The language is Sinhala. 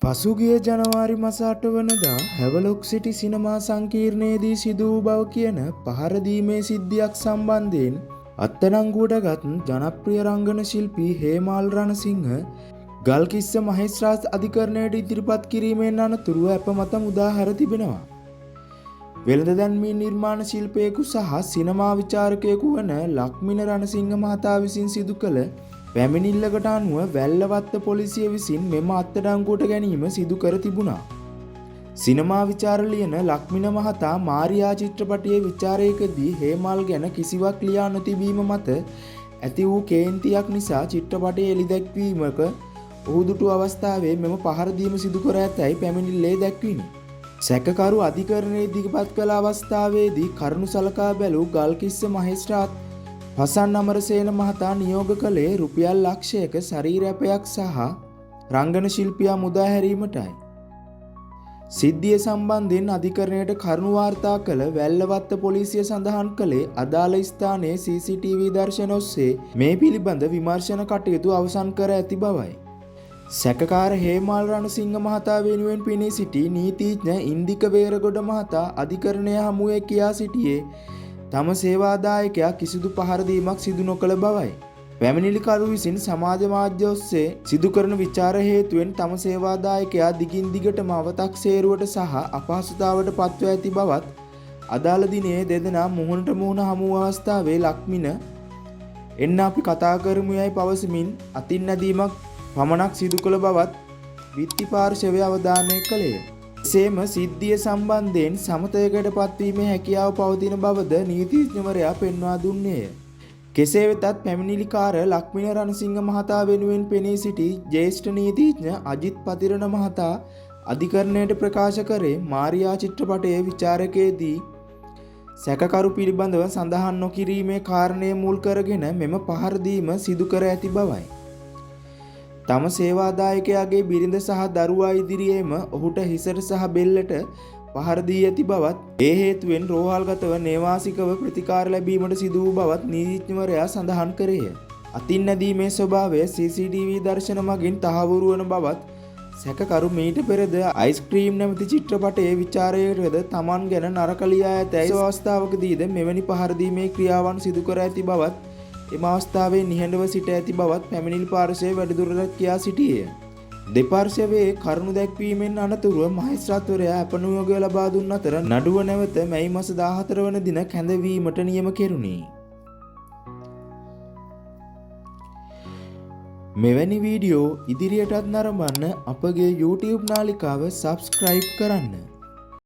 පසුගිය ජනවාරි මස 8 වනදා හැවලොක් සිටි සිනමා සංකීර්ණයේදී සිදු වූ බව කියන පහර දීමේ සිද්ධියක් සම්බන්ධයෙන් අත්අඩංගුවට ගත් ජනප්‍රිය රංගන ශිල්පී හේමාල් රණසිංහ ගල්කිස්ස මහේස්ත්‍රාත් අධිකරණයට ඉදිරිපත් කිරීමෙන් අනතුරුව ඇප මත මුදා හැර තිබෙනවා. වෙළඳ දැන්වීම් නිර්මාණ ශිල්පියෙකු සහ සිනමා විචාරකයෙකු වන ලක්මින රණසිංහ මහතා විසින් සිදු කළ පැමිණිල්ලකට අනුව වැල්ලවත්ත පොලිසිය විසින් මෙම අත්අඩංගුවට ගැනීම සිදු කර තිබුණා. සිනමා විචාර ලියන ලක්මින මහතා මාරියා චිත්‍රපටයේ විචාරයකදී හේමල් ගැන කිසිවක් ලියා නොතිබීම මත ඇති වූ කේන්තියක් නිසා චිත්‍රපටය එළිදැක්වීමක ඔහු දුටු අවස්ථාවේ මෙම පහර දීම සිදු කර ඇතැයි පැමිණිල්ලේ දැක්විණි. සැකකරු අධිකරණයේ ඉදිරිපත් කළ අවස්ථාවේදී කරුණු සලකා බැලූ ගල්කිස්ස මහේස්ත්‍රාත් පසන් අමරසේන මහතා නියෝග කළේ රුපියල් ලක්ෂයක ශරීරැපයක් සහ රංගන ශිල්පියා මුදා හැරීමටයි. සිද්ධිය සම්බන්ධයෙන් අධිකරණයට කරුණු වාර්තා කළ වැල්ලවත්ත පොලිසිය සඳහන් කළේ අදාළ ස්ථානයේ CCTV දර්ශන ඔස්සේ මේ පිළිබඳ විමර්ශන කටයුතු අවසන් කර ඇති බවයි. සැකකාර හේමාල් රණසිංහ මහතා වෙනුවෙන් පෙනී සිටි නීතිඥ ඉන්දික වේරගොඩ මහතා අධිකරණය හමුවේ කියා සිටියේ තම සේවාදායකයා කිසිදු පහර දීමක් සිදු නොකළ බවයි. පැමිණිලිකරු විසින් සමාජ මාධ්‍ය ඔස්සේ සිදු කරන විචාර හේතුවෙන් තම සේවාදායකයා දිගින් දිගටම අවතක්සේරුවට සහ අපහසුතාවට පත්ව ඇති බවත්, අදාළ දිනයේ දෙදෙනා මුහුණට මුහුණ හමු වූ අවස්ථාවේ ලක්මින එන්න අපි කතා කරමු යයි පවසමින් අතින් ඇදීමක් පමණක් සිදු කළ බවත් විත්ති පාර්ශවය අවධානය කළේය. එසේම සිද්ධිය සම්බන්ධයෙන් සමතයකට පත්වීමේ හැකියාව පවතින බවද නීතිඥවරයා පෙන්වා දුන්නේය. කෙසේ වෙතත් පැමිණිලිකාර ලක්මින රණසිංහ මහතා වෙනුවෙන් පෙනී සිටි ජ්‍යෙෂ්ඨ නීතිඥ අජිත් පතිරණ මහතා අධිකරණයට ප්‍රකාශ කරේ මාරියා චිත්‍රපටයේ විචාරකයේදී සැකකරු පිළිබඳව සඳහන් නොකිරීමේ කාරණය මුල් කරගෙන මෙම පහර දීම සිදු කර ඇති බවයි. තම සේවාදායකයාගේ බිරිඳ සහ දරුවා ඉදිරියේම ඔහුට හිසට සහ බෙල්ලට පහර දී ඇති බවත්, ඒ හේතුවෙන් රෝහල්ගතව නේවාසිකව ප්‍රතිකාර ලැබීමට සිදු වූ බවත් නීතිඥවරයා සඳහන් කරේය. අතින් ඇදීමේ ස්වභාවය CCTV දර්ශන මගින් තහවුරු වන බවත්, සැකකරු මීට පෙරද අයිස්ක්‍රීම් නැමැති චිත්‍රපටයේ විචාරයකටද තමන් ගැන නරක ලියා ඇතැයි අවස්ථාවකදීද මෙවැනි පහර දීමේ ක්‍රියාවන් සිදු කර ඇති බවත්, එම අවස්ථාවේ නිහඬව සිට ඇති බවත් පැමිණිලි පාර්ශවය වැඩිදුරටත් කියා සිටියේය. දෙපාර්ශවයේ කරුණු දැක්වීමෙන් අනතුරුව මහේස්ත්‍රාත්වරයා ඇපනියෝගය ලබා දුන් අතර නඩුව නැවත මැයි මස 14 වන දින කැඳවීමට නියම කෙරුණි. මෙවැනි වීඩියෝ ඉදිරියටත් නරඹන්න අපගේ YouTube නාලිකාව සබ්ස්ක්‍රයිබ් කරන්න.